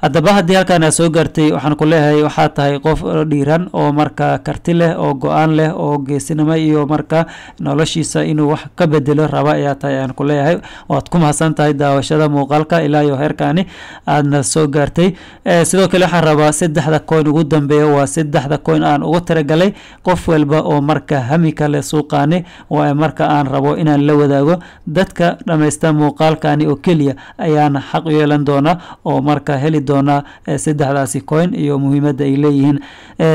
Haddaba haddii halkaan aad soo gaartay, waxaan ku leeyahay waxaa tahay qof dhiiran oo marka karti leh oo go-aan leh oo geesinimo iyo marka noloshiisa inuu wax ka bedelo raba ayaa tahay, ayaan ku leeyahay. Waad ku mahadsan tahay daawashada muuqaalka ilaa iyo heerkaani aadna soo gaartay. Sidoo kale waxaan rabaa saddexda coin ugu dambeeya, waa saddexda coin aan ugu talagalay qof walba oo marka hami kale suuqaani, waa marka aan rabo inaan la wadaago. Dadka dhammaysta muuqaalkani oo keliya ayaan xaq u yeelan doona oo marka heli doona saddexdaasi coin iyo muhiimadda ay leeyihiin.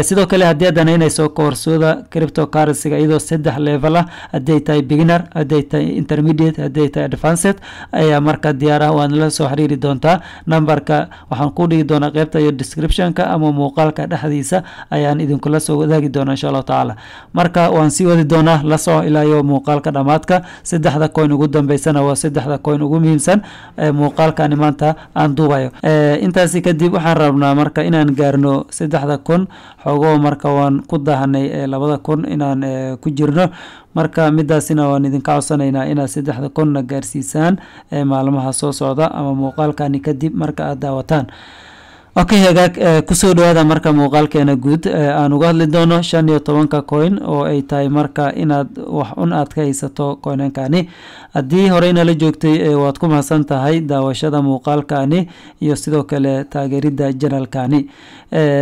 Sidoo kale haddii aad danaynayso koorsooda cryptocurrency-ga iyadoo saddex level ah, hadday tahay beginner, hadday tahay intermediate, hadday tahay advanced, ayaa marka diyaar ah. Waad la soo xiriiri doontaa numberka waxaan ku dhigi doonaa qeybta iyo descriptionka ama muuqaalka dhexdiisa ayaan idinkula soo wadaagi doonaa, insha Allahu tacaala. Marka waan sii wadi doonaa, la soco ilaa iyo muuqaalka dhammaadka. Saddexda coin ugu dambeysana waa saddexda coin ugu muhiimsan muuqaalkani maanta aan duubayo. Intaasi kadib waxaan rabnaa marka inaan gaarno 3000 xogoo. Marka waan ku daahanay 2000 inaan ku jirno. Marka midaasina waan idinka codsanaynaa inaad 3000-na gaarsiisaan maalmaha soo socda ama muuqaalkani kadib marka aad daawataan. Okay, hagaag, kusoo dhawaada marka muuqaalkeena guud aan uga hadli doono 15-ka coin oo ay tahay marka inaad wax un aad ka haysato coinankani. Haddii horey nala joogtay, waad ku mahadsan tahay daawashada muuqaalkani iyo sidoo kale taageeridda channelkani.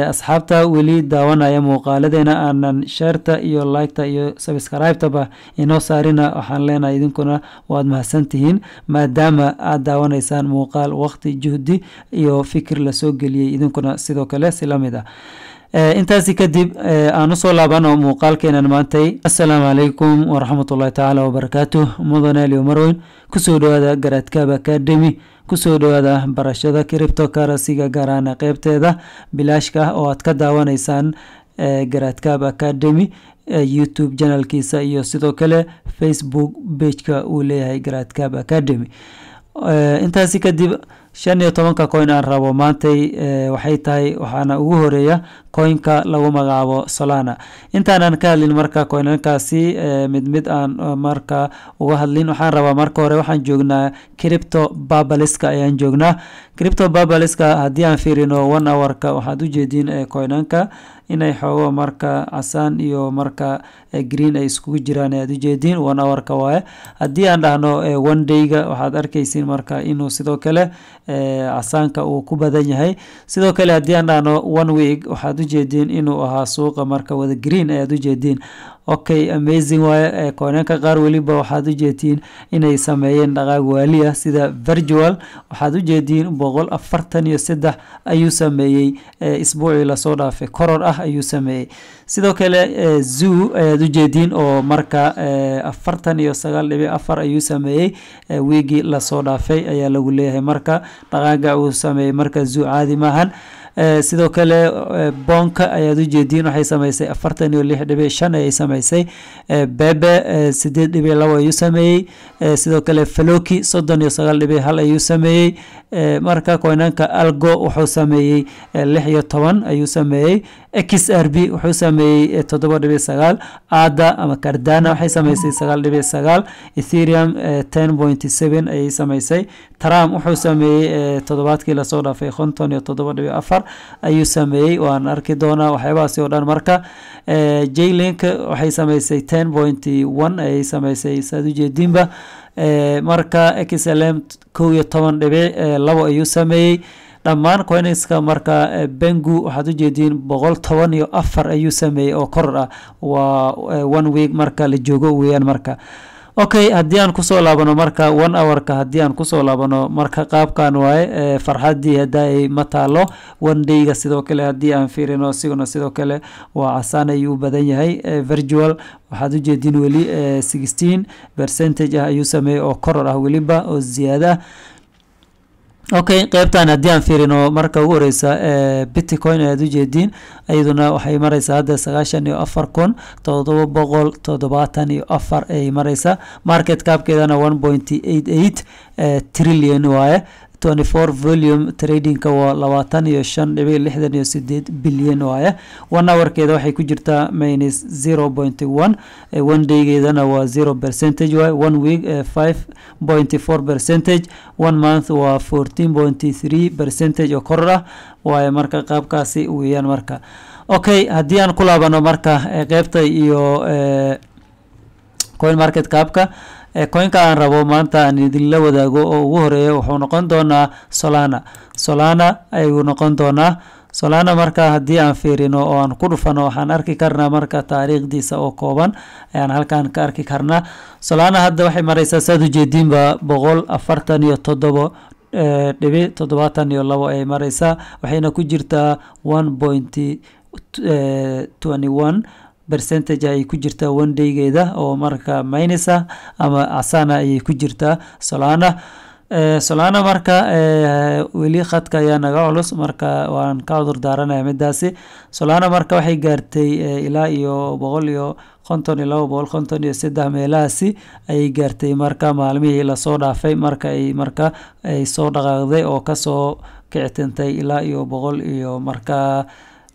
Asxaabta weli daawanaya muuqaaladeena aanan shareta iyo liketa iyo subscribe-taba inoo saarina, waxaan leenahay idinkuna waad mahadsan tihiin, maadaama aad daawanaysaan muuqaal waqti, juhdi iyo fikir lasoo geliyey, idinkuna sidoo kale si lamid ah. Intaasi kadib aan usoo laabano muuqaalkeenan maantay. Assalaamu calaykum waraxmat ullahi tacaala wabarakaatuh. Mudane aliyo marweyn, kusoo dhawaada Garaadkaab Academy, kusoo dhawaada barashada cryptocurrency-ga, gaar ahaan qeybteeda bilaashka ah oo aad ka daawanaysaan Garaadkaab Academy YouTube channelkiisa iyo sidoo kale Facebook pageka uu leeyahay Garaadkaab Academy. Intaasi kadib, 15-ka coin aan rabo maantay waxay tahay, waxaana ugu horeeya coinka lagu magacaabo Solana. Intaanan ka hadlin marka coinankaasi mid mid aan marka uga hadlin, waxaan rabaa marka hore, waxaan joognaa crypto bubbleska ayaan joognaa. Crypto bubbleska haddii aan fiirino one hourka, waxaad ujeediin coinanka inay xoogo marka casaan iyo marka green ay iskugu jiraan ayaad ujeediin. One hourka waaye. Haddii aan dhahno one dayga, waxaad arkaysiin marka inuu sidoo kale casaanka uu ku badan yahay. Sidoo kale haddii aan dhahno one week, waxaad ujeediin inuu ahaa suuqa marka wada green ayaad ujeediin. Okay, amazing waaye. Coinanka qaar weliba waxaad ujeediin inay sameeyeen dhaqaaq waali ah, sida Virtual, waxaad ujeediin 143 ayuu sameeyey isbuucii lasoo dhaafay, koror ah ayuu sameeyey. Sidoo kale Sui ayaad ujeediin oo marka 49.4 ayuu sameeyey wiigii lasoo dhaafay ayaa lagu leeyahay. Marka dhaqaaga uu sameeyey marka Sui caadi maahan. Sidoo kale Bonka ayaad ujeediin, waxay sameysay 46.5 ayay sameysay. Pepe 8.2 ayuu sameeyey. Sidoo kale Floki 39.1 ayuu sameeyey. Marka coinanka Algo wuxuu sameeyey 16 ayuu sameeyey. XRP wuxuu sameeyey 7.9. Ada ama Cardano waxay sameysay 9.9. Ethereum 10.7 ayay sameysay. Trump wuxuu sameeyey toddobaadkii lasoo dhaafay 57.4 ayuu sameeyey. Waan arki doonaa waxyaabahaasi oo dhan. Marka Chainlink waxay sameysay 10.1 ayay sameysay, saad ujeediinba. Marka XLM 11.2 ayuu sameeyey. Dhammaan coinska marka Pengu waxaad ujeediin 114 ayuu sameeyey oo koror ah, waa one week marka la joogo weeyaan. Marka okay, haddii aan kusoo laabano marka one hourka, haddii aan kusoo laabano marka qaabkan waaye, farxaddii hadda ma taalo. One dayga sidoo kale haddii aan fiirino, siguna sidoo kale waa casaan ayuu u badan yahay. Virtual waxaad ujeediin weli 16 percentage ah ayuu sameeyey oo koror ah, weliba oo ziyaada ah. Okay, qeybtan haddii aan fiirino, marka ugu horeysa Bitcoin ayaad ujeediin, iyaduna waxay mareysaa hadda 94,774 ayay mareysaa. Market capkeedana 1.88 trillion waaye. 24 volume tradingka waa 25.68 bilyan waaye. 1 hourkeeda waxay ku jirtaa -0.1, one daygeedana waa 0% waaye, one week 5.4%, one month waa 14.3% oo koror ah waaye. Marka qaabkaasi weeyaan. Marka okay, haddii aan ku laabano marka qeybta iyo coin market capka, coinka aan rabo maanta aan idinla wadaago oo ugu horeeya wuxuu noqon doonaa Solana. Solana ayuu noqon doonaa. Solana marka haddii aan fiirino oo aan ku dhufano, waxaan arki karnaa marka taariikhdiisa oo kooban ayaan halkan ka arki karnaa. Solana hadda waxay mareysaa, saad ujeediinba, 147.72 ayay mareysaa, waxayna ku jirtaa 1.21% ayay ku jirtaa one daygeeda oo marka minus ah ama casana ayay ku jirtaa Solana. Solana marka weli khadka ayaa naga culus, marka waan ka cudur daaranaya midaasi. Solana marka waxay gaartay ilaa iyo 152, 153 meelahaasi ayay gaartay marka maalmihii lasoo dhaafay, marka ay soo dhaqaaqday oo kasoo kicitintay ilaa iyo boqol iyo marka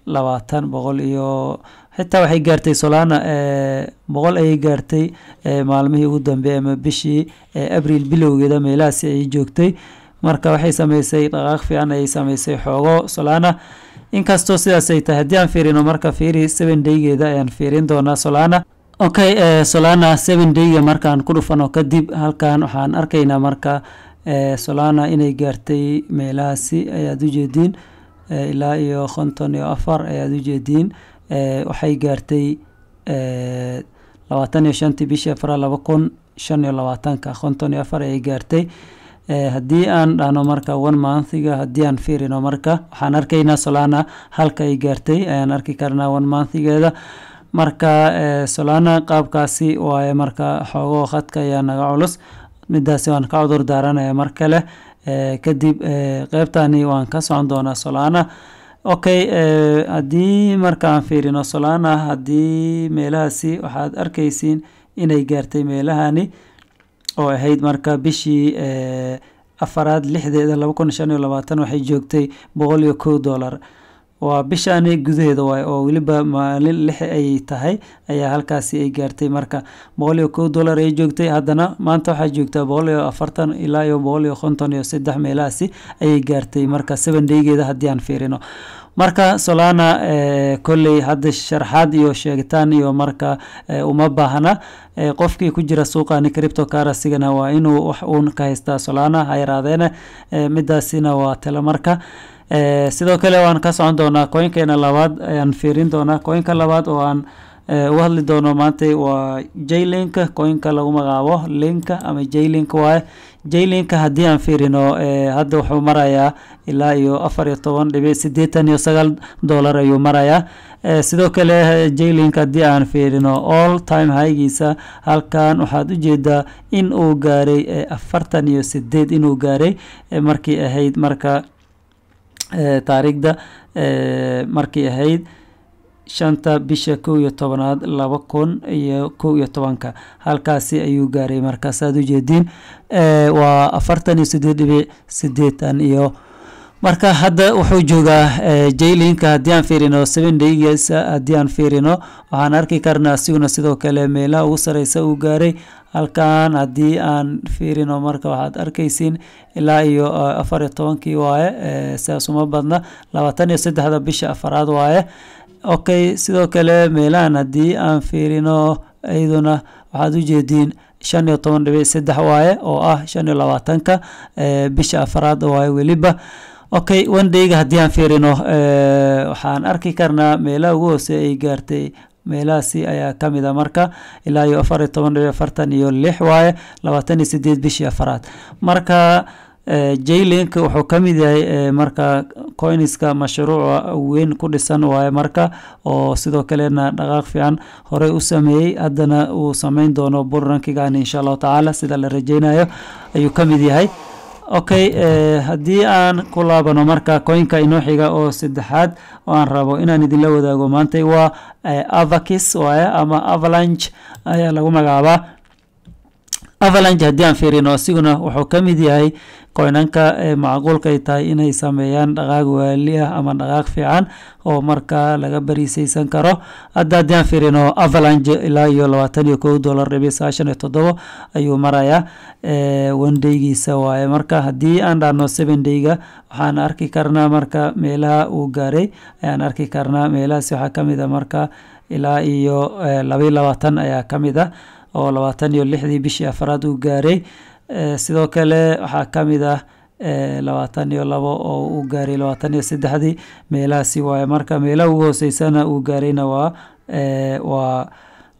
labaatan, boqol iyo xitaa waxay gaartay Solana 100 ayay gaartay maalmihii ugu dambeeyay ama bishii Abriil bilowgeeda meelahaasi ayay joogtay. Marka waxay sameysay dhaqaaq fiican ayay sameysay xoogo Solana. Inkastoo sidaas ay tahay, haddii aan fiirino marka, fiiri, 7 daygeeda ayaan fiirin doonaa Solana. Okay, Solana 7 dayga markaan ku dhufano kadib, halkan waxaan arkaynaa marka Solana inay gaartay meelahaasi ayaad ujeediin, ilaa iyo 54 ayaad ujeediin. Waxay gaartay 25-tii bishii afraad 2025-ka, 54 ayay gaartay. Haddii aan dhahno marka one monthiga haddii aan fiirino, marka waxaan arkaynaa Solana halka ay gaartay ayaan arki karnaa one monthigeeda. Marka Solana qaabkaasi waaye. Marka xoogo khadka ayaa naga culus, midaasi waan ka cudur daaranaya mar kale. Kadib qeybtani waan ka socon doonaa Solana. Okay, haddii marka aan fiirino Solana, haddii meelahaasi waxaad arkaysiin inay gaartay meelahani oo ahayd marka bishii afaraad 6-deeda 2025 waxay joogtay $101. Waa bishani gudaheeda waay oo weliba maalin 6 ay tahay ayaa halkaasi ay gaartay. Marka $101 ay joogtay, haddana maanta waxaa joogtaa 140 ilaa iyo 153 meelahaasi ayay gaartay marka 7 daygeeda haddii aan fiirino. Marka Solana kolley hadda sharxaad iyo sheegitaan iyo marka uma baahna. Qofkii ku jira suuqani cryptocurrency-gana waa inuu wax uun ka haystaa Solana, ha yaraadeene. Midaasina waa talo. Marka sidoo kale waan ka socon doonaa, coinkeena labaad ayaan fiirin doonaa. Coinka labaad oo aan uga hadli doono maanta waa Chainlink, coinka lagu magacaabo Linka ama Chainlink waaye. Chainlinka haddii aan fiirino, hadda wuxuu marayaa ilaa iyo $14.89 ayuu marayaa. Sidoo kale Chainlink haddii aan fiirino all time highgiisa, halkan waxaad ujeedaa in uu gaaray 48 inuu gaaray markii ahayd marka taariikhda markii ahayd 5-ta bisha 11-aad 2011-ka, halkaasi ayuu gaaray. Markaasaad ujeediin waa 48.80 iyo marka hadda wuxuu joogaa Chainlinka. Haddii aan fiirino 7 daygiisa, haddii aan fiirino, waxaan arki karnaa asiguna sidoo kale meelaha ugu sareysa uu gaaray. Halkan haddii aan fiirino marka, waxaad arkaysiin ilaa iyo 14-kii waaye, sidaas uma badna, 23-da bisha afaraad waaye. Okay, sidoo kale meelahan haddii aan fiirino iyaduna, waxaad ujeediin 15.3 waaye oo ah 25-ka bisha afaraad waaye weliba. Okay, one dayga haddii aan fiirino, waxaan arki karnaa meelaha ugu hoose ay gaartay meelahaasi ayaa kamid a. Marka ilaa iyo 14.46 waaye, 28 bishii afaraad. Marka Chainlink wuxuu ka mid yahay marka coinska mashruuca weyn ku dhisan waaye, marka oo sidoo kalena dhaqaaq fiican horey u sameeyey, haddana uu sameyn doono bull runkigan insha Allahu tacaala sida la rajeynayo ayuu ka mid yahay. Okay, haddii aan ku laabano marka coinka inoo xiga oo saddexaad oo aan rabo inaan idinla wadaago maantay waa Avax waaye ama Avalanche ayaa lagu magacaabaa. Avalanche haddii aan fiirino, asiguna wuxuu ka mid yahay Coinanka macquulka ay tahay inay sameeyaan dhaqaaq waali ah ama dhaqaaq fiican oo markaa laga bariisaysan karo. Hadda haddii aan fiirino Avalanche, ilaa iyo $21.97 ayuu marayaa, one daygiisa waaye. Marka haddii aan dhahno 7 dayga, waxaan arki karnaa marka meelaha uu gaaray ayaan arki karnaa. Meelahaasi waxaa kamid a marka ilaa iyo 22 ayaa kamid ah, oo 26dii bishii afraad uu gaaray. Sidoo kale waxaa kamid ah 22 oo uu gaaray 23dii meelahaasi waaye. Marka meelaha ugu hooseysana uu gaarayna waa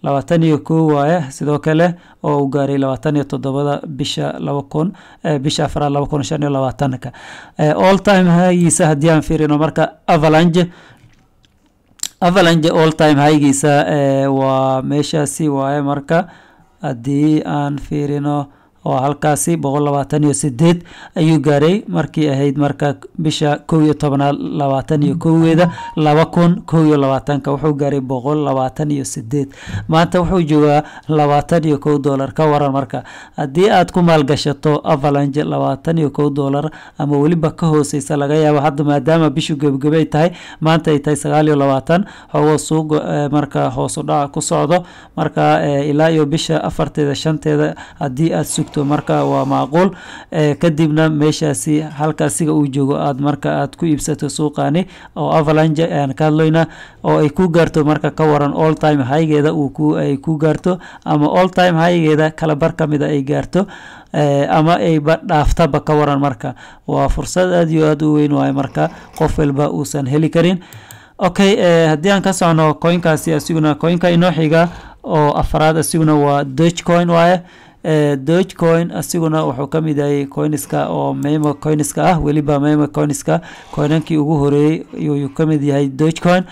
21 waaye, sidoo kale oo uu gaaray 27da bisha 2000, bisha afraad 2025-ka. All time highgiisa haddii aan fiirino marka Avalanche all time highgiisa waa meeshaasi waaye. Marka haddii aan fiirino, oo halkaasi 128 ayuu gaaray markii ahayd marka bisha 11aad 21-eeda 2021-ka, wuxuu gaaray 128. Maanta wuxuu joogaa $21. Ka waran marka haddii aad ku maalgashato Avalanche $21 ama weliba ka hooseysa? Laga yaabo hadda, maadaama bishu gebagabay tahay, maanta ay tahay 29, xoogo suuq marka hoos u dhaca ku socdo. Marka ilaa iyo bisha afarteeda, shanteeda haddii aad sugto, marka waa macquul. Kadibna meeshaasi halkaasiga uu joogo aad marka aad ku iibsato suuqani oo Avalanche ayaan ka hadlaynaa, oo ay ku gaarto marka, ka waran, all time highgeeda uu ku ay ku gaarto ama all time highgeeda kala bar ka mida ay gaarto ama ayba dhaaftaba, ka waran? Marka waa fursad aad iyo aad u weyn waaye, marka qof walba uusan heli karin. Okay, haddii aan ka socno coinkaasi, asiguna coinka inoo xiga oo afraad asiguna waa Dogecoin waaye. Dogecoin asiguna wuxuu ka mid yahay coinska oo meme coinska ah, weliba meme coinska coinankii ugu horeeyey ayuu ka mid yahay Dogecoin.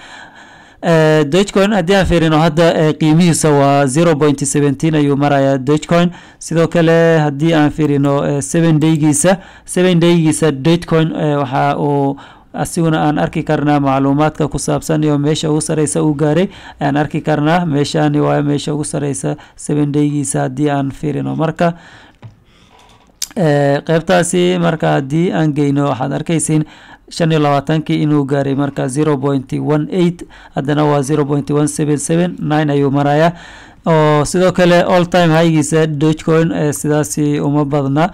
Dogecoin haddii aan fiirino hadda, qiimihiisa waa 0.17 ayuu marayaa Dogecoin. Sidoo kale haddii aan fiirino 7 daygiisa, 7 daygiisa Dogecoin waxa uu asiguna aan arki karnaa macluumaadka ku saabsan iyo meesha ugu sareysa uu gaaray ayaan arki karnaa. Meeshaani waayo meesha ugu sareysa 7 daygiisa haddii aan fiirino. Marka qeybtaasi marka haddii aan geyno, waxaad arkeysiin 25-kii inuu gaaray marka 0.18, haddana waa 0.1779 ayuu marayaa. Oo sidoo kale all time highgiisa Dogecoin sidaasi uma badna,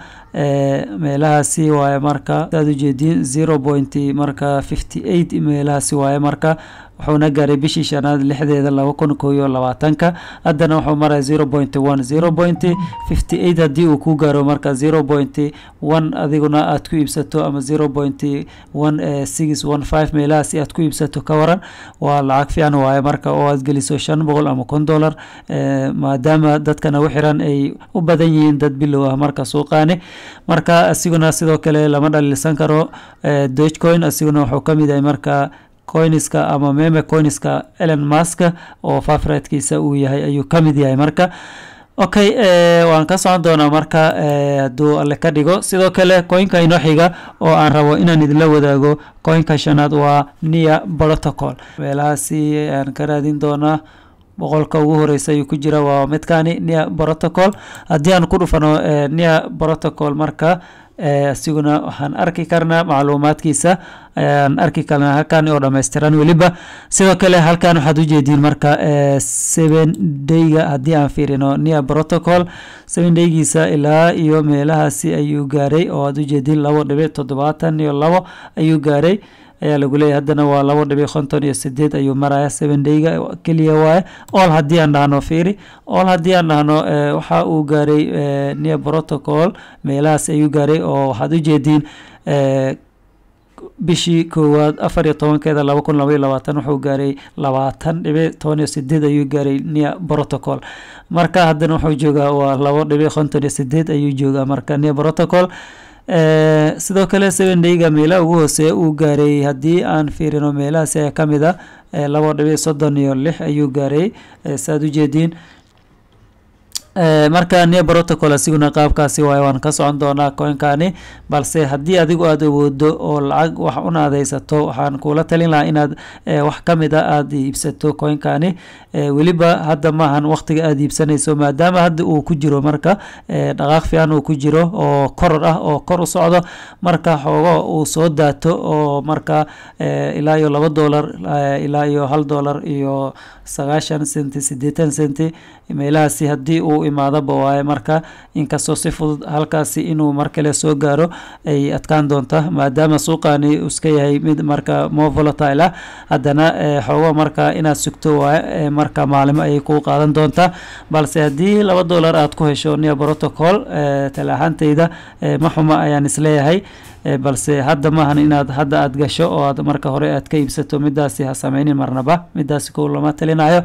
meelahaasi waaye. Marka saad ujeediin, zero point marka 58 meelahaasi waaye. Marka wuxuuna gaaray bishii shanaad 6deeda 2021-ka, haddana wuxuu maraya 0.1. 0.58 haddii uu ku gaaro, marka 0.1 adiguna aad ku iibsato ama 0.1615 meelahaasi aad ku iibsato, ka waran? Waa lacag fiican waaye marka oo aad geliso 500 ama $1000, maadaama dadkana u xiran ay u badan yihiin dad bilow ah marka suuqaani. Marka asiguna sidoo kale lama dhaliilsan karo Dogecoin. Asiguna wuxuu kamid yahay marka coinska ama meme coinska Elon Musk oo favoritekiisa uu yahay ayuu kamid yahay. Marka okay, waan ka socon doonaa marka hadduu Alle ka dhigo. Sidoo kale coinka inoo xiga oo aan rabo inaan idinla wadaago, coinka shanaad, waa Near Protocol. Meelahaasi ayaan ka raadin doonaa, 100-ka ugu horeysa ayuu ku jira, waa midkani Near Protocol. Haddii aan ku dhufano Near Protocol, marka isiguna waxaan arki karnaa macluumaadkiisa ayaan arki karnaa halkan oo dhammaystiran weliba. Sidoo kale halkan waxaad ujeediin marka 7 dayga haddii aan fiirino Near Protocol, 7 daygiisa ilaa iyo meelahaasi ayuu gaaray, oo aad ujeediin 2.72 ayuu gaaray ayaa lagu leeyahay. Haddana waa 2.58 ayuu maraya, 7 dayga keliya waaye. All haddii aan dhahno, fiiri, all haddii aan dhahno, waxa uu gaaray Near Protocol meelahaas ayuu gaaray, oo waxaad ujeediin bishii koowaad 14-keeda 2022 wuxuu gaaray 20.18 ayuu gaaray Near Protocol. Marka haddana wuxuu joogaa waa 2.58 ayuu joogaa marka Near Protocol. Sidoo kale 7 dayga meelaha ugu hooseeya uu gaaray haddii aan fiirino, meelahaasi ayaa kamid ah, 2.36 ayuu gaaray, saad ujeediin. Marka Near Protocol asiguna qaabkaasi waayo, waan ka socon doonaa coinkani. Balse haddii adigu aada awoodo oo lacag wax un aadeysato, waxaan kula talin lahaa inaad wax kamid a aada iibsato coinkani. Weliba hadda maahan waqtiga aada iibsanayso, maadaama hadda uu ku jiro marka dhaqaaq fiican uu ku jiro oo koror ah oo kor u socdo. Marka xoogo uu soo daato oo marka ilaa iyo $2, ilaa iyo $1.90, 80 centi meelahaasi haddii uu imaadaba waaye. Marka inkastoo si fudud halkaasi inuu mar kale soo gaaro ay adkaan doonta, maadaama suuqani iska yahay mid marka more volatile ah, haddana xoogo marka inaad sugto waaye. Marka maalimo ayay kuu qaadan doontaa. Balse haddii $2 aad ku hesho Near Protocol, tala ahaanteyda ma xuma ayaan isleeyahay. Balse hadda maahan inaad hadda aad gasho oo aad marka hore aad ka iibsato. Midaasi ha sameynin marnaba, midaasi ku lama talinayo.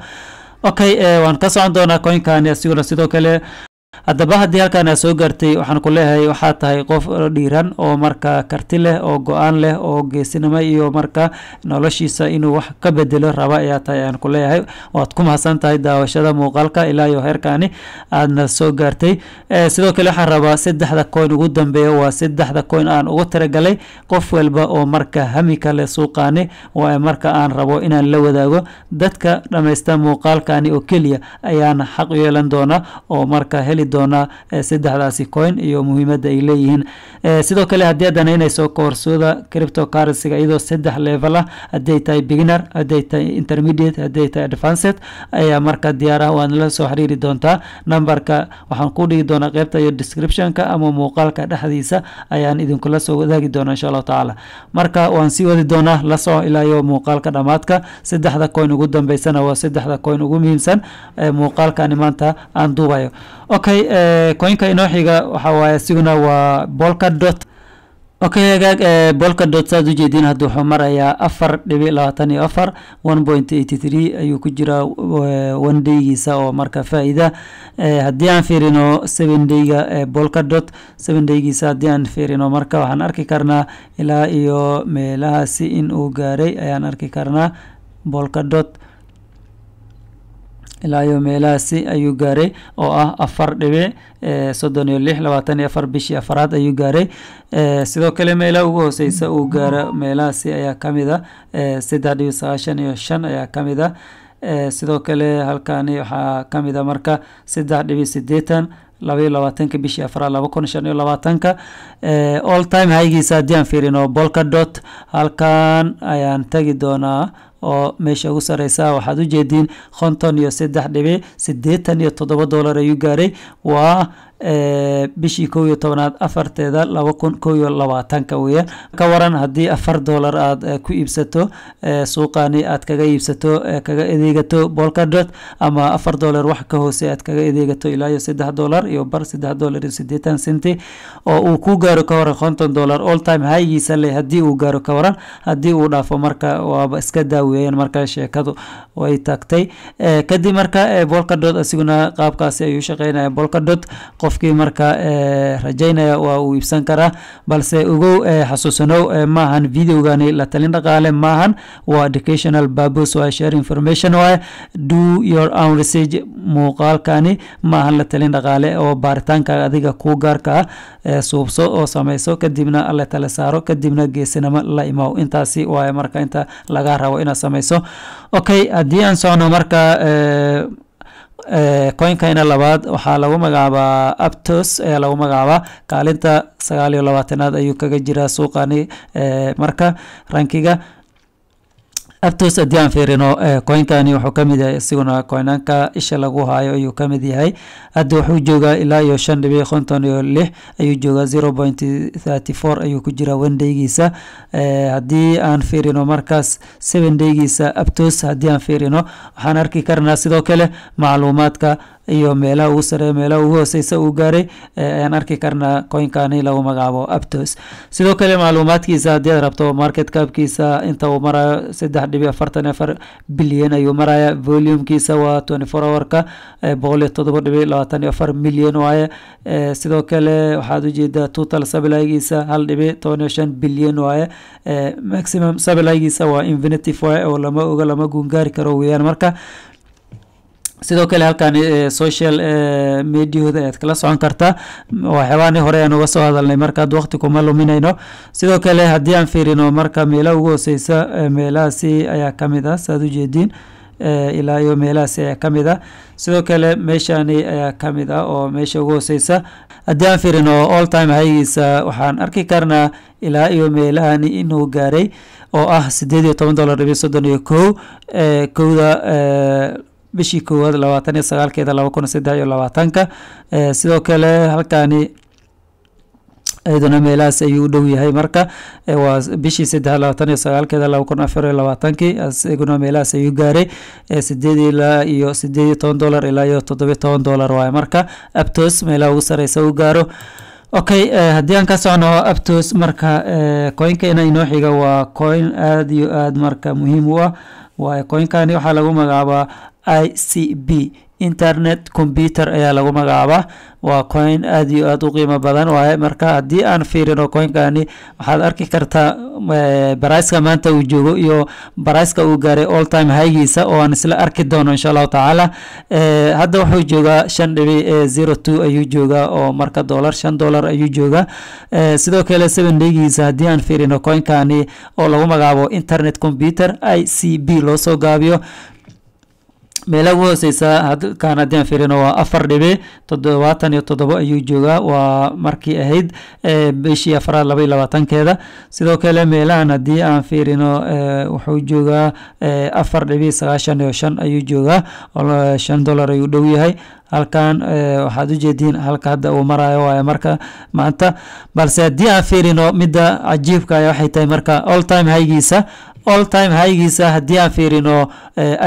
Okay, waan ka socon doonaa coinkani asiguna sidoo kale. Haddaba haddii halkan aad soo gaartay, waxaan ku leeyahay waxaa tahay qof dhiiran oo marka karti leh oo go-aan leh oo geesinimo iyo marka noloshiisa inuu wax ka bedelo raba ayaa tahay ayaan ku leeyahay. Waad ku mahadsan tahay daawashada muuqaalka ilaa iyo heerkani aadna soo gaartay. Sidoo kale waxaan rabaa saddexda coin ugu dambeeya, waa saddexda coin aan ugu talagalay qof walba oo marka hami kale suuqaani waa marka aan rabo inaan la wadaago. Dadka dhammaysta muuqaalkani oo keliya ayaan xaq u yeelan doona oo marka heli doona saddexdaasi coin iyo muhiimadda ay leeyihiin. Sidoo kale haddii aad danaynayso koorsooda cryptocurrency-ga iyadoo saddex level ah, hadday tahay beginner, hadday tahay intermediate, hadday tahay advanced, ayaa marka diyaar ah. Waad la soo xiriiri doontaa numberka waxaan ku dhigi doonaa qeybta iyo description-ka ama muuqaalka dhexdiisa ayaan idinkula soo wadaagi doonaa, insha Allahu tacaala. Marka waan sii wadi doonaa, la soco ilaa iyo muuqaalka dhammaadka. Saddexda coin ugu dambeysana waa saddexda coin ugu muhiimsan muuqaalkani maanta aan duubayo. Okay, coinka inoo xiga waxa waaye isiguna waa Polkadot. Okay, hagaag. Polkadot saad ujeediin hadda wuxuu marayaa 4.24, 1.83 ayuu ku jiraa one daygiisa oo marka faa-ida. Haddii aan fiirino 7 dayga, Polkadot 7 daygiisa haddii aan fiirino, marka waxaan arki karnaa ilaa iyo meelahaasi in uu gaaray ayaan arki karnaa. Polkadot ilaa iyo meelahaasi ayuu gaaray oo ah 4.36, 24 bishii afaraad ayuu gaaray. Sidoo kale meelaha ugu hooseysa uu gaaro meelahaasi ayaa kamid a, 3.95 ayaa kamid a. Sidoo kale halkani waxaa kamid a marka 3.80, 22-ka bishii afraad 2025-ka. All time highgiisa haddii aan fiirino Polkadot, halkan ayaan tagi doonaa oo meesha ugu sareysa waxaad ujeediin $53.87 ayuu gaaray. Waa bishii 11aad 4-teeda 2021-ka weya. Ka waran haddii $4 aad ku iibsato suuqani, aad kaga iibsato, kaga adeegato Polkadot, ama $4 wax ka hoose aad kaga adeegato ilaa iyo $3.50, $3.80, oo uu ku gaaro ka waran $50 all time highgiisa le haddii uu gaaro? Ka waran haddii uu dhaafo? Marka waaba iska daaweeyeen, marka sheekadu way tagtay kadib. Marka Polkadot isiguna qaabkaasi ayuu shaqeynaya. Polkadot qofkii marka rajaynaya waa uu iibsan karaa. Balse ogow, xasuusanow, maahan videogani la talin dhaqaale maahan, waa educational purpose, waa share information waaye. Do your own research. Muuqaalkani maahan la talin dhaqaale oo baaritaanka adiga kuu gaarka ah suubso oo sameyso, kadibna Alle tala saaro, kadibna geesinimo la imaw. Intaasi waaye marka inta laga rabo inaad sameyso. Okay, haddii aan socno marka coinkayna labaad, waxaa lagu magacaabaa Aptos ayaa lagu magacaabaa. Kaalinta 29aad ayuu kaga jiraa suuqani marka rankiga. Aptos haddii aan fiirino, coinkani wuxuu kamid yahay isiguna coinanka isha lagu hayo ayuu kamid yahay. Hadda wuxuu joogaa ilaa iyo 5.56 ayuu joogaa, 0.34 ayuu ku jiraa one daygiisa. Haddii aan fiirino markaas 7 daygiisa Aptos haddii aan fiirino, waxaan arki karnaa sidoo kale macluumaadka iyo meelaha ugu sareeya, meelaha ugu hooseysa uu gaaray ayaan arki karnaa coinkani lagu magacaabo Aptos. Sidoo kale macluumaadkiisa haddii aad rabto, market capkiisa inta uu marayo 3.44 bilyan ayuu maraya. Volumekiisa waa 24 hourka 107.24 milyan waaye. Sidoo kale waxaad ujeedaa total supplygiisa 1.15 bilyan waaye. Maximum supplygiisa waa infinity waaye oo lama oga, lama guungaari karo weeyaan. Marka Sidoo kale halkan social mediahooda ayaad kala socon kartaa. Waxyaabahan hore aan uga soo hadalnay, markaad waqti kuma luminayno. Sidoo kale haddii aan fiirino marka meelaha ugu hooseysa, meelahaasi ayaa kamid ah, saad ujeediin, ilaa iyo meelahaasi ayaa kamid ah. Sidoo kale meeshani ayaa kamid ah oo meesha ugu hooseysa. Haddii aan fiirino all time highgiisa, waxaan arki karnaa ilaa iyo meelahani inuu gaaray, oo ah $18.31, 1-da bishii koowaad 29-keeda 2023-ka. Sidoo kale halkani iyaduna meelahaas ayuu u dhow yahay. Marka waa bishii saddex 29-keeda 2024-kii, isaguna meelahaas ayuu gaaray, 8 ilaa iyo $18 ilaa iyo $17 waaye. Marka Aptos meelaha ugu sareysa uu gaaro. Okay, haddii aan ka socno Aptos, marka coinkeena inoo xiga waa coin aada iyo aada marka muhiim u ah waaye. Coinkani waxaa lagu magacaabaa ICP, Internet Computer ayaa lagu magacaabaa. Waa coin aada iyo aada u qiimo badan waaye. Marka haddii aan fiirino coinkani, waxaad arki kartaa priceka maanta uu joogo iyo priceka uu gaaray all time highgiisa, oo aan isla arki doono insha Allahu tacaala. Hadda wuxuu joogaa 5.02 ayuu joogaa, oo marka dollar, $5 ayuu joogaa. Sidoo kale 7 daygiisa haddii aan fiirino coinkani oo lagu magacaabo Internet Computer, ICP loo soo gaabiyo, meelaha ugu hooseysa halkan haddii aan fiirino waa 4.77 ayuu joogaa, waa markii ahayd bishii afraad 22-keeda. Sidoo kale meelahan haddii aan fiirino, wuxuu joogaa 4.95 ayuu joogaa, $5 ayuu dhow yahay. Halkan waxaad ujeediin halka hadda uu marayo waaye marka maanta. Balse haddii aan fiirino midda cajiibka ah, waxay tahay marka all time highgiisa. All time highgiisa haddii aan fiirino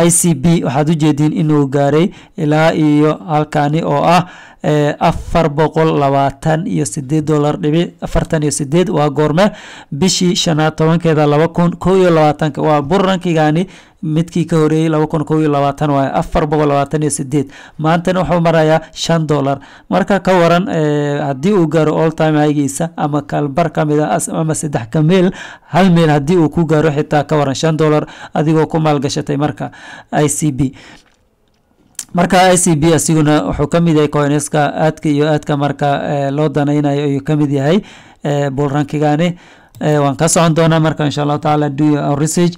ICP, waxaad ujeediin inuu gaaray ilaa iyo halkani oo ah $428.48. Waa goorme? Bishii shanaad 10-keeda 2021-ka, waa bull runkigani midkii ka horeeyey, 2021 waaye, 428. Maantana wuxuu marayaa $5. Marka ka waran haddii uu gaaro all time highgiisa ama kalbar ka mid a ama saddex ka meel hal meel haddii uu ku gaaro xitaa, ka waran $5 adigoo ku maalgashatay marka ICP? Marka ICP asiguna wuxuu ka mid yahay coinska aadka iyo aadka marka loo danaynayo ayuu ka mid yahay bull runkigani. Waan ka socon doonaa marka insha Allahu tacaala. Do your research.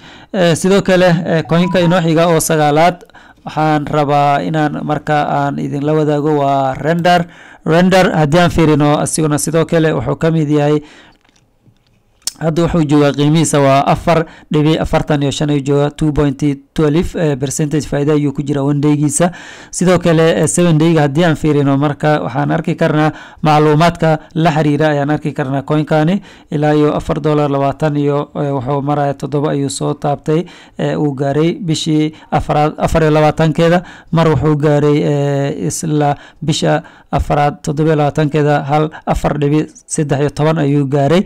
Sidoo kale coinka inoo xiga oo sagaalaad waxaan rabaa inaan marka aan idinla wadaago waa Render. Render haddii aan fiirino, asiguna sidoo kale wuxuu ka mid yahay, hadda wuxuu joogaa qiimihiisa waa 4.45 ayuu joogaa, 2.12% faa'iida ayuu ku jira one daygiisa. Sidoo kale 7 dayga haddii aan fiirino, marka waxaan arki karnaa macluumaadka la xiriira ayaan arki karnaa. Coinkani ilaa iyo $4.20 iyo wuxuu maraya 7 ayuu soo taabtay, uu gaaray bishii afraad 24-keeda. Mar wuxuu gaaray isla bisha afraad 27-keeda hal 4.13 ayuu gaaray.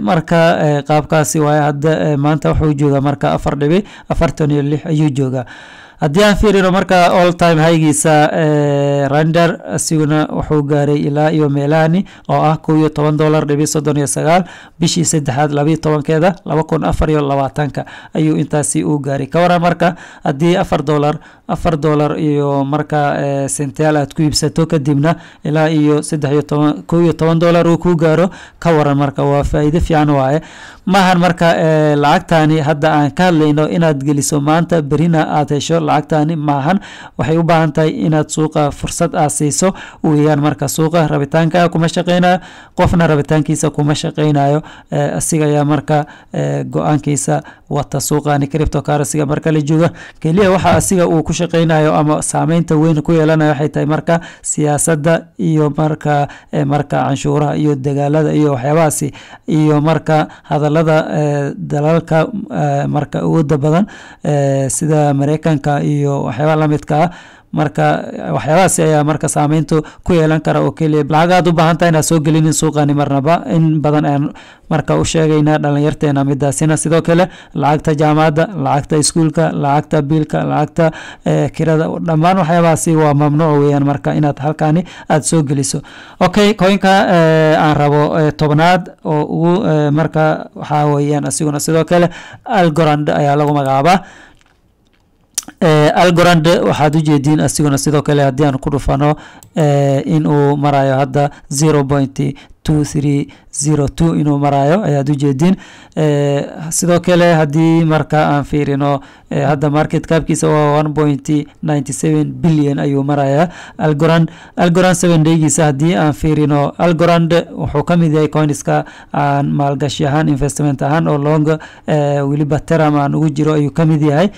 Marka qaabkaasi waaye. Hadda maanta wuxuu joogaa marka 4.46 ayuu joogaa. Haddii aan fiirino marka all time highgiisa Render, asiguna wuxuu gaaray ilaa iyo meelahani oo ah $11.39, bishii saddexaad 12-keeda 2024-ka ayuu intaasi uu gaaray. Ka waran marka haddii $4, $4 iyo marka sentayaal aad ku iibsato, kadibna ilaa iyo 13, $11 uu ku gaaro, ka waran? Marka waa faa'iido fiican waaye. Maahan marka lacagtani hadda aan ka hadlayno inaad geliso maanta, berina aad hesho lacagtani maahan. Waxay u baahan tahay inaad suuqa fursad aad siiso weeyaan. Marka suuqa rabitaanka kuma shaqeynayo, qofna rabitaankiisa kuma shaqeynayo, asiga ayaa marka go-aankiisa wata. Suuqani cryptocurrency-ga marka la jooga, keliya waxa asiga uu ku shaqeynayo ama saameynta weyn ku yeelanayo waxay tahay marka siyaasadda iyo marka canshuuraha iyo dagaalada iyo waxyaabahaasi iyo marka hadalada dalalka marka awooda badan sida Mareykanka iyo waxyaabaha lamidka ah. Marka waxyaabahaasi ayaa marka saameyntu ku yeelan kara oo keliya. Lacag aad u baahan tahay inaad soo gelinin suuqani marnaba. In badan ayaan marka u sheegaynaa dhalinyarteena midaasina. Sidoo kale lacagta jaamacadda, lacagta iskuulka, lacagta biilka, lacagta kirada, dhammaan waxyaabahaasi waa mamnuuc weeyaan marka inaad halkani aad soo geliso. Okay, coinka aan rabo 10aad oo ugu marka waxaa weeyaan asiguna sidoo kale Algorand ayaa lagu magacaabaa. Algorand waxaad ujeediin asiguna sidoo kale, haddii aan ku dhufano, in uu marayo hadda 0.2302 inuu marayo ayaad ujeediin. Sidoo kale haddii marka aan fiirino hadda market capkiisa waa 1.97 billion ayuu marayaa Algorand. Algorand 7 daygiisa haddii aan fiirino, Algorand wuxuu ka mid yahay coinska aan maalgashi ahaan, investment ahaan oo long weliba term aan ugu jiro ayuu ka mid yahay.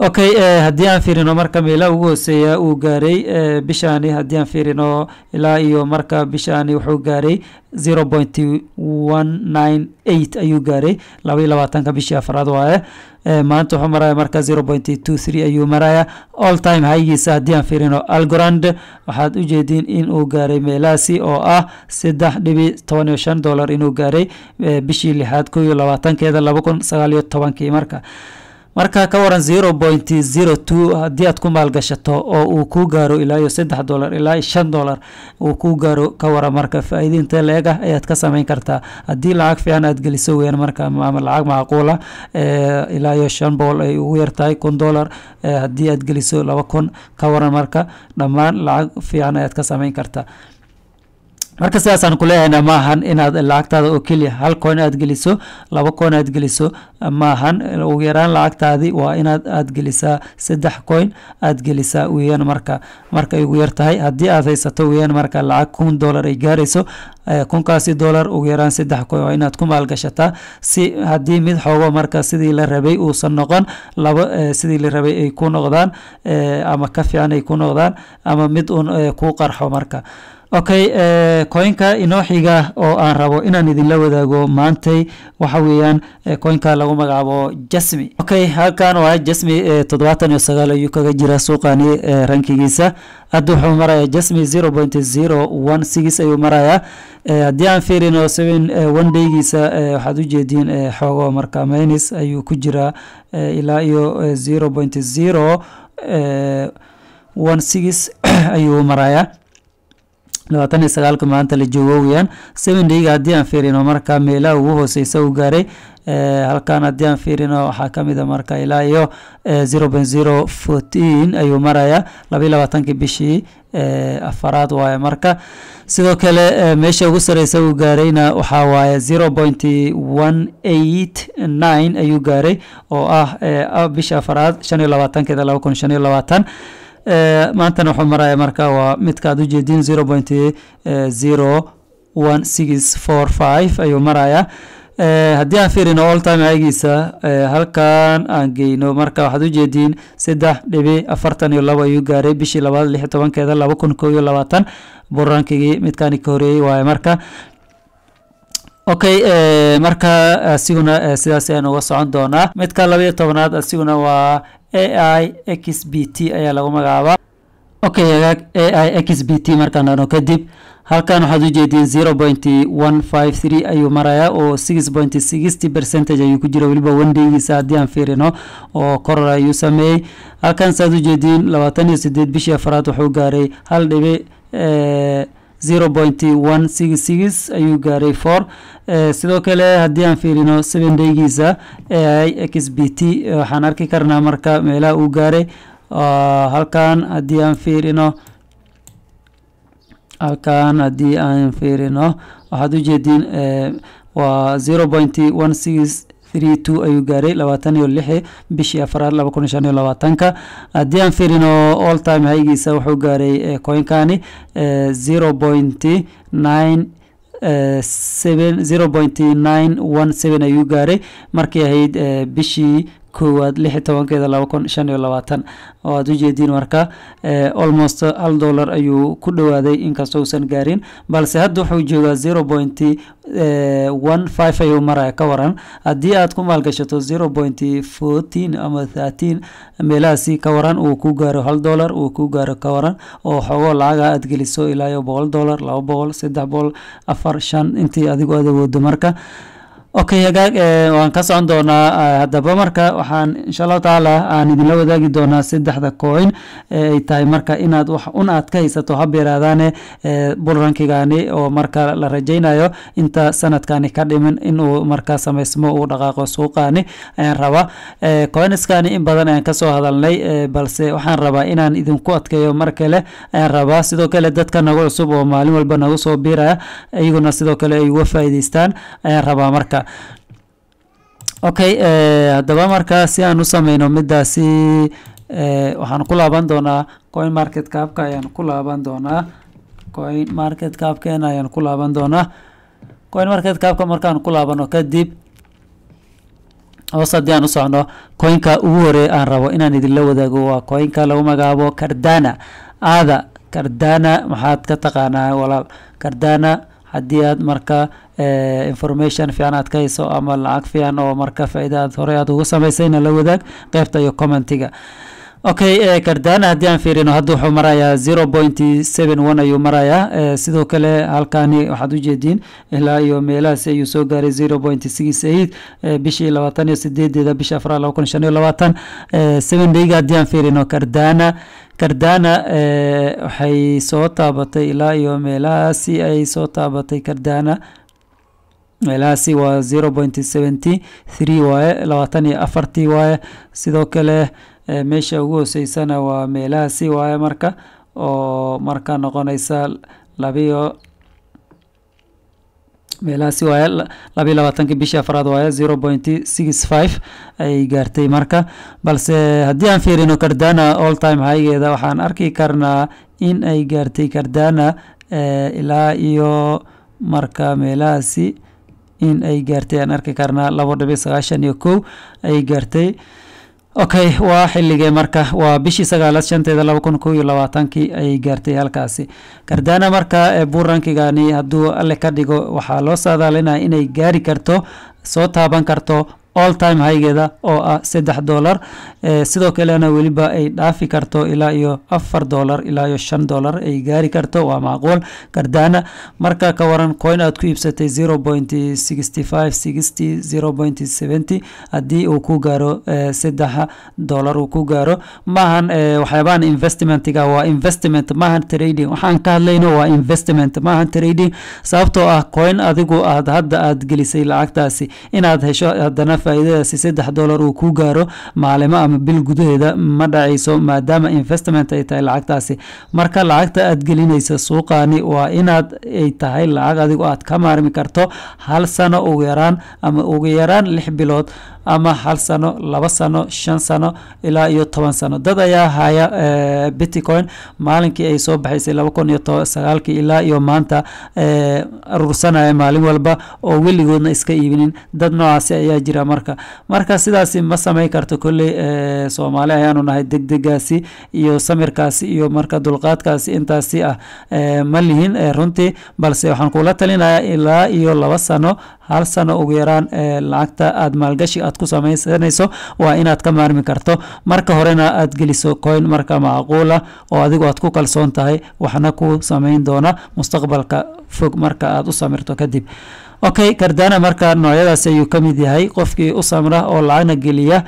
Okay, haddii aan fiirino marka meelaha ugu hooseeya uu gaaray bishaani, haddii aan fiirino ilaa iyo marka bishaani wuxuu gaaray 0.198 ayuu gaaray, 22-ka bishii afraad waaye. Maanta wuxuu maraya marka 0.23 ayuu maraya. All time highgiisa haddii aan fiirino Algorand, waxaad ujeediin in uu gaaray meelahaasi oo ah $3.15 inuu gaaray bishii lixaad 21-keeda 2019-kii. Marka ka waran 0.02 haddii aad ku maalgashato oo uu ku gaaro ilaa iyo $3 ilaa iyo $5 uu ku gaaro, ka waran? Marka faa'iida intee la-eg ah ayaad ka samayn kartaa haddii lacag fiican aad geliso weyaan? Marka ama lacag macquula, ilaa iyo 500 ay ugu yartahay, $1000 haddii aad geliso, 2000, ka waran? Marka dhammaan lacag fiican ayaad ka samayn kartaa. Marka sidaasaan kuleeyahayna, maahan inaad lacagtaada oo keliya hal coin aad geliso, laba coin aad geliso maahan. Ugu yaraan lacagtaadi waa inaad aad gelisaa saddex coin aad gelisaa weeyaan. Marka markay ugu yar tahay, haddii aad haysato weeyaan marka lacag $1000 ay gaarayso, kunkaasi dollar ugu yaraan saddex coin waa inaad ku maalgashataa, si haddii mid xoogo marka sidii la rabay uusan noqon, laba sidii la rabay ay ku noqdaan ama ka fiican ay ku noqdaan ama mid uun ku qarxo. Marka okay, coinka inoo xiga oo aan rabo inaan idinla wadaago maantay waxa weeyaan coinka lagu magacaabo Jasmy. Okay, halkan waa Jasmy, 79 ayuu kaga jira suuqani rankigiisa. Hadda wuxuu marayaa Jasmy 0.016 ayuu marayaa. Haddii aan fiirino 7 one daygiisa, waxaad ujeediin xoogo marka minus ayuu ku jiraa, ilaa iyo 0.016 ayuu marayaa, 29-ka maanta la joogo weyaan. 7 dayga haddii aan fiirino, marka meelaha ugu hooseysa uu gaaray halkan haddii aan fiirino waxaa kamid a marka ilaa iyo 0.014 ayuu marayaa, 22-kii bishii afaraad waaye. Marka sidoo kale meesha ugu sareysa uu gaarayna waxaa waaye 0.189 ayuu gaaray, oo ah bisha afaraad 25-keeda 2025. Maantana wuxuu maraya marka waa midka aad ujeediin, 0.01645 ayuu marayaa. Haddii aan fiirino all time highgiisa, halkan aan geyno, marka waxaad ujeediin 3.42 ayuu gaaray bishii labaad 16-keeda 2021, bull runkigii midkaani ka horeeyey waaye. Marka okay, marka asiguna sidaas ayaan uga socon doonaa. Midka 12-aad asiguna waa AIXBT ayaa lagu magacaabaa. Okay, hagaag, AIXBT markaan dhahno kadib, halkan waxaad ujeediin 0.153 ayuu marayaa, oo 6.60 percentage ayuu ku jira. Weliba one daygiisa haddii aan fiirino oo koror ayuu sameeyey. Halkan saad ujeediin 28 bishii afraad wuxuu gaaray hal dhibi 0.166 ayuu gaaray four. Sidoo kale haddii aan fiirino 7 daygiisa AIXBT, waxaan arki karnaa marka meelaha uu gaaray. Halkan haddii aan fiirino, halkan haddii aan fiirino, waxaad ujeediin waa 0.1632 ayuu gaaray 26 bishii afraad 2025-ka. Haddii aan fiirino all time highgiisa, wuxuu gaaray coinkani 0.97, 0.917 ayuu gaaray markay ahayd bishii koowaad 16-keeda 2025, oo aad ujeediin marka almost $1 ayuu ku dhawaaday, inkastoo uusan gaarin, balse hadda wuxuu joogaa 0.15 ayuu maraya. Ka waran haddii aad ku maalgashato 0.14 ama 13 meelahaasi, ka waran uu ku gaaro $1 uu ku gaaro? Ka waran oo xoogo lacaga aad geliso ilaa iyo $100, 200, 300, 4, 5, intii adigu aad awoodo? Marka Okay, hagaag, waan ka socon doonaa. Haddaba marka waxaan insha Allahu tacaala aan idinla wadaagi doonaa saddexda coin ay tahay marka inaad wax un aad ka haysato, hab yaraadaane, bull runkigaani oo marka la rajaynayo inta sanadkani ka dhimin inuu marka samaysmo, uu dhaqaaqo suuqaani ayaan rabaa. Coinskani in badan ayaan kasoo hadalnay, balse waxaan rabaa inaan idinku adkeeyo mar kale ayaan rabaa. Sidoo kale dadka nagu cusub oo maalin walba nagu soo biiraya, iyaguna sidoo kale ay uga faa'iidaystaan ayaan rabaa marka. Okay, haddaba marka si aan u sameyno midaasi, waxaan ku laaban doonaa Coin Market Capka ayaan ku laaban doonaa. Coin Market Capkeena ayaan ku laaban doonaa. Coin Market Capka markaan ku laabano kadib, hoos haddii aan u socno, coinka ugu horeey aan rabo inaan idinla wadaago waa coinka lagu magacaabo Cardano. Aada Cardano maxaad ka taqaanaa, walaal? Cardano haddii aad marka information fiican aad ka hayso ama lacag fiican oo marka faa'iida aad horey aad ugu samaysayna, la wadaag qeybta iyo commentiga. Okay, Cardano haddii aan fiirino, hadda wuxuu marayaa 0.71 ayuu marayaa. Sidoo kale halkani waxaad ujeediin ilaa iyo meelahaasi ayuu soo gaaray, 0.68, bishii 28-deeda bisha afraad 2025. 7 dayga haddii aan fiirino Cardano waxay soo taabatay ilaa iyo meelahaasi ay soo taabatay. Cardano meelahaasi waa 0.73 waaye, 24-tii waaye. Sidoo kale meesha ugu hooseysana waa meelahaasi waaye marka, oo marka noqonaysa labiyo meelahaasi waaye, 22-kii bishii afraad waaye, 0.65 ay gaartay marka. Balse haddii aan fiirino Cardano all time highgeeda, waxaan arki karnaa in ay gaartay Cardano ilaa iyo marka meelahaasi in ay gaartay aan arki karnaa, 2.91 ay gaartay. Okay, waa xilligee marka? Waa bishii sagaalaad shanteeda 2021-kii ayay gaartay halkaasi Cardano. Marka bull runkigani hadduu Alle ka dhigo, waxaa loo saadaalinaya inay gaari karto, soo taaban karto all time highgeeda oo ah $3. Sidoo kalena weliba ay dhaafi karto ilaa iyo $4, ilaa iyo $5 ay gaari karto, waa macquul Cardano. Marka ka waran coin aad ku iibsatay 0.65, 60, 0.70, haddii uu ku gaaro $3 uu ku gaaro? Maahan waxyaabahan investmentiga, waa investment, maahan trading. Waxaan ka hadlayno waa investment, maahan trading, sababtoo ah coin adigu aad hadda aad gelisay lacagtaasi, inaad hesho haddana faa'iidadaasi $3 uu ku gaaro maalimo ama bil gudaheeda ma dhacayso, maadaama investment ay tahay lacagtaasi. Marka lacagta aad gelinaysa suuqaani waa inaad ay tahay lacag adigu aad ka maarmi karto hal sano ugu yaraan, ama ugu yaraan 6 bilood, ama hal sano, 2 sano, 5 sano, ilaa iyo 10 sano. Dad ayaa haya Bitcoin maalinkii ay soo baxaysay 2009-kii ilaa iyo maanta aruursanaya maalin walba oo weligoodna iska iibinin. Dad noocaasi ayaa jira. Marka sidaasi ma samayn karto. Kolley Soomaali ayaanu nahay, degdegaasi iyo samirkaasi iyo marka dulqaadkaasi intaasi ah ma lihin runtii. Balse waxaan kula talinayaa ilaa iyo 2 sano, hal sano ugu yaraan, lacagta aad maalgashi aad ku samaysanayso waa inaad ka maarmi karto. Marka horena aad geliso coin marka macquula oo adigu aad ku kalsoon tahay, waxna ku samayn doona mustaqbalka fog marka aad u samirto kadib. Okay, Cardano marka noocyadaasi ayuu ka mid yahay. Qofkii u samra oo lacagna geliya,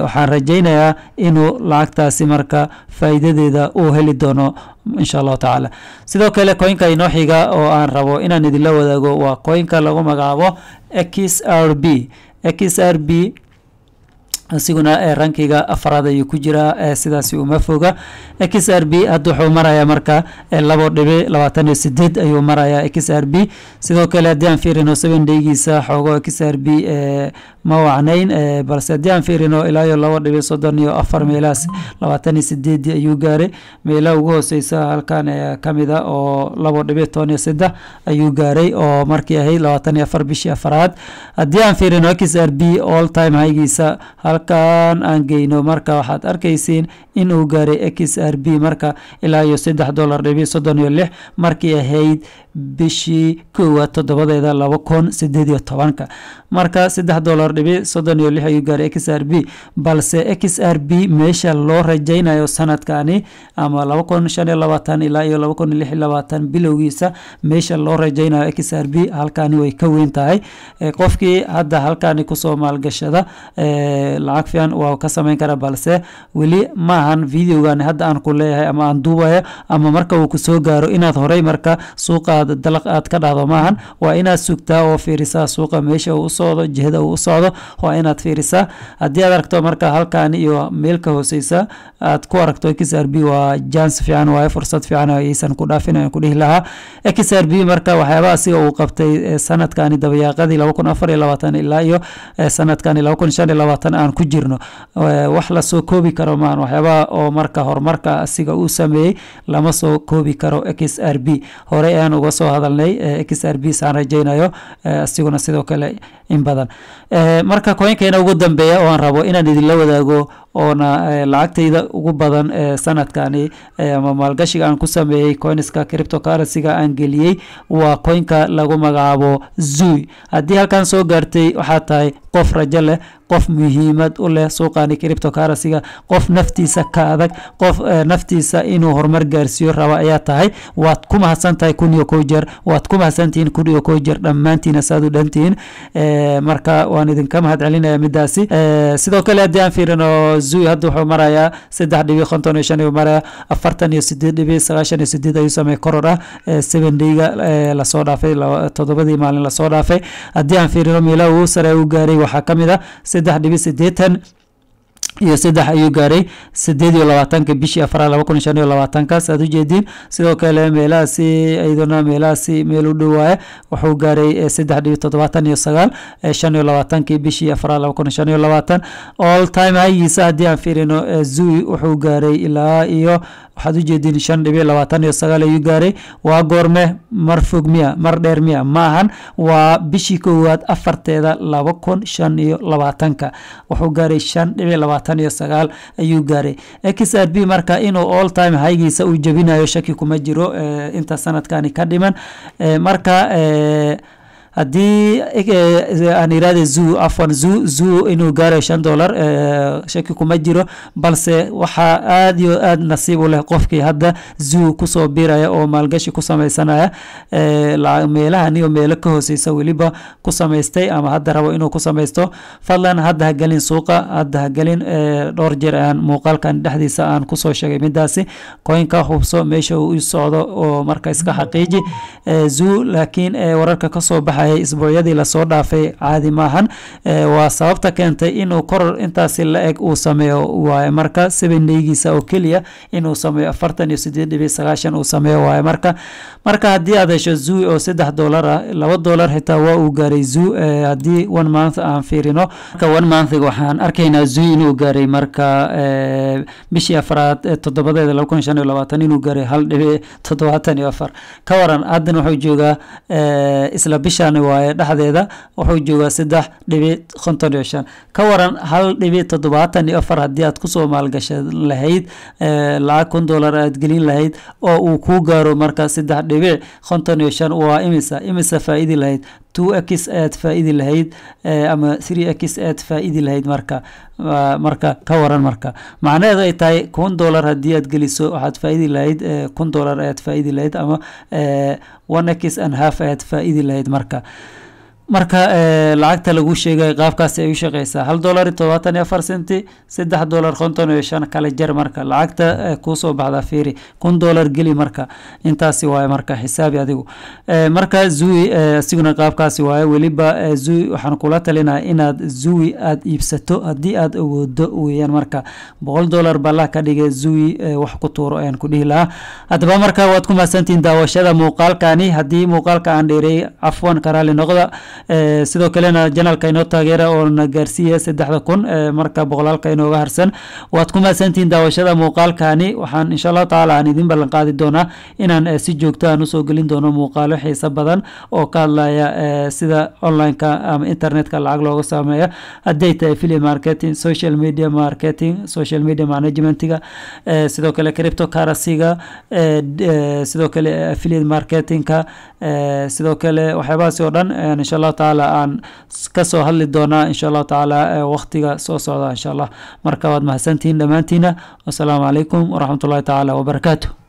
waxaan rajaynayaa inuu lacagtaasi marka faa'iidadeeda uu heli doono insha Allahu tacaala. Sidoo kale coinka inoo xiga oo aan rabo inaan idinla wadaago waa coinka lagu magacaabo XRP. XRP asiguna rankiga afraad ayuu ku jiraa, sidaasi uma foga. XRP hadda wuxuu marayaa marka 2.28 ayuu marayaa XRP. Sidoo kale haddii aan fiirino 7 daygiisa, xoogo XRP ma wacnayn, balse haddii aan fiirino ilaa iyo 2.34 meelahaas 28-dii ayuu gaaray. Meelaha ugu hooseysa halkan ayaa kamid a oo 2.13 ayuu gaaray, oo markii ahayd 24 bishii afraad. Haddii aan fiirino XRP all time highgiisa, halkan aan geyno, marka waxaad arkaysiin in uu gaaray XRP marka ilaa iyo $3.36 markii ahayd. Bishii koowaad 7deeda 2018-ka. Marka $3.36 ayuu gaaray XRP. Balse XRP meesha loo rajaynayo sanadkani ama 2025 ilaa iyo 2026 bilowgiisa, meesha loo rajaynayo XRP halkani way ka weyn tahay. Qofkii hadda halkani kusoo maalgashada lacag fiican waa ka sameyn karaa, balse weli maahan videogan hadda aan ku leeyahay ama aan duubayo ama marka uu kusoo gaaro inaad horey marka suuqaada dalaq aad ka dhahdo maahan. Waa inaad sugtaa oo fiirisaa suuqa meesha uu u socdo, jihada uu u socdo waa inaad fiirisaa. Haddii aad aragto marka halkani iyo meel ka hooseysa aad ku aragto XRP, waa chance fiican waaye, fursad fiican aysan ku dhaafin ayaan ku dhihi lahaa XRP. Marka waxyaabaha asiga uu qabtay sanadkani dabayaaqadii 2024 ilaa iyo sanadkani 2025 aan ku jirno, wax lasoo koobi karo maahan. Waxyaabaha oo marka horumarka asiga uu sameeyey lama soo koobi karo. XRP horey ayaan uga soo hadalnay XRP, saan rajaynayo asiguna sidoo kale in badan. Marka coinkeena ugu dambeeya oo aan rabo inaan idinla wadaago oona lacagtayda ugu badan sanadkani ama maalgashiga aan ku sameeyey coinska cryptocurrency-ga aan geliyey waa coinka lagu magacaabo Sui. Haddii halkan soo gaartay, waxaad tahay qof rajo leh, qof muhiimad u leh suuqani cryptocurrency-ga, qof naftiisa ka adag, qof naftiisa inuu horumar gaarsiiyo raba ayaa tahay. Waad ku mahadsan tahay 1001 jeer, waad ku mahadsantihiin 1001 jeer dhammaantiina saad u dhantihiin. Marka waan idinka mahad celinaya midaasi. Sidoo kale haddii aan fiirino Sui, hadda wuxuu marayaa 3.55 ayuu marayaa, 48.98 ayuu sameeyey koror ah 7 day-ga lasoo dhaafay, 7dii maalin lasoo dhaafay. Haddii aan fiirino meelaha uu sare u gaaray, waxaa ka mid ah 3.83 ayuu gaaray 28-ka bishii afraad 2025-ka, saad ujeediin. Sidoo kale meelahaasi iyaduna meelahaasi meel u dhowaaya wuxuu gaaray 3.79 25-kii bishii afraad 2025. All time highgiisa haddii aan fiirino, Sui wuxuu gaaray ilaa iyo waxaad ujeediin 5.29 ayuu gaaray. Waa goorme? Mar fog miya? Mar dheer miya? Ma ahan. Waa bishii koowaad 4teeda 2025-ka wuxuu gaaray 5.29 ayuu gaaray XRP. Marka inuu all time highgiisa uu jebinayo shaki kuma jiro inta sanadkani ka dhiman. Marka haddii aan iraade Sui, afwan, Sui inuu gaarayo $5 shaki kuma jiro, balse waxaa aad iyo aad nasiib u leh qofkii hadda Sui kusoo biiraya oo maalgashi ku sameysanaya, meelahan iyo meelo ka hooseysa weliba ku samaystay ama hadda rabo inuu ku samaysto. Fadlan hadda ha gelin suuqa, hadda ha gelin. Dhowr jeer ayaan muuqaalkan dhexdiisa aan kusoo sheegay midaasi. Coinka hubso meesha uu u socdo oo marka iska xaqiiji Sui. Laakiin wararka kasoo baxaya isbuucyadii lasoo dhaafay caadi maahan, waa sababta keentay inuu koror intaasi la eg uu sameeyo waaye. Marka 7 day-giisa oo keliya inuu sameeyo 48.90 uu sameeyo waaye. Marka haddii aad hesho Sui oo $3 ah, $2 xitaa waa uu gaaray Sui. Haddii one month aan fiirino, marka one month waxaan arkaynaa Sui inuu gaaray marka bishii afraad 7deeda 2025 inuu gaaray 1.74. Ka waran haddan? Wuxuu joogaa isla bishan waaye dhexdeeda, wuxuu joogaa 3.55. Ka waran 1.74 haddii aad kusoo maalgashan lahayd, lacag $1000 aad gelin lahayd oo uu kuu gaaro marka 3.55, waa imisa? Imisa faa-idi lahayd? 2x aad faa-idi lahayd ama 3x aad faa-idi lahayd. Marka ka waran? Marka macnaheedu ay tahay $1000 haddii aad geliso, waxaad faa-idi lahayd $1000 ayaad faa-idi lahayd ama 1x and half ayaad faa-idi lahayd. Marka lacagta lagu sheegay qaabkaasi ay u shaqeysaa: $1.74, $3.55 kala jar. Marka lacagta kuusoo baxdaa fiiri, $1000 geli, marka intaasi waaye. Marka xisaabi adigu. Marka Sui isiguna qaabkaasi waaye. Weliba Sui waxaan kula talinaya inaad Sui aad iibsato haddii aad awoodo weeyaan. Marka $100 ballah ka dhigay, Sui wax ku tuuro ayaan ku dhihi lahaa. Haddaba marka waad ku mahadsantihiin daawashada muuqaalkani. Haddii muuqaalka aan dheereeyey, cafwan, karaali noqda. Sidoo kalena channelka inoo taageera oo na gaarsiiya 3000 marka boqolaalka inooga harsan. Waad ku mahadsantihiin daawashada muuqaalkani. Waxaan insha Allahu tacaala aan idin ballan qaadi doonaa inaan si joogto aan usoo gelin doono muuqaalo xiiso badan oo ka hadlaya sida online-ka ama internetka lacag looga sameeyo, hadday tahay affiliate marketing, social media marketing, social media managementiga, sidoo kale cryptocurrency-ga, sidoo kale affiliate marketingka, sidoo kale waxyaabahaasi oo dhan insha Allahu tacaala aan kasoo hadli doonaa insha Allahu tacaala waqtiga soo socda insha Allah. Marka waad mahadsantihiin dhammaantiina. Wasalaamu calaykum waraxmatullahi tacaala wabarakaatu.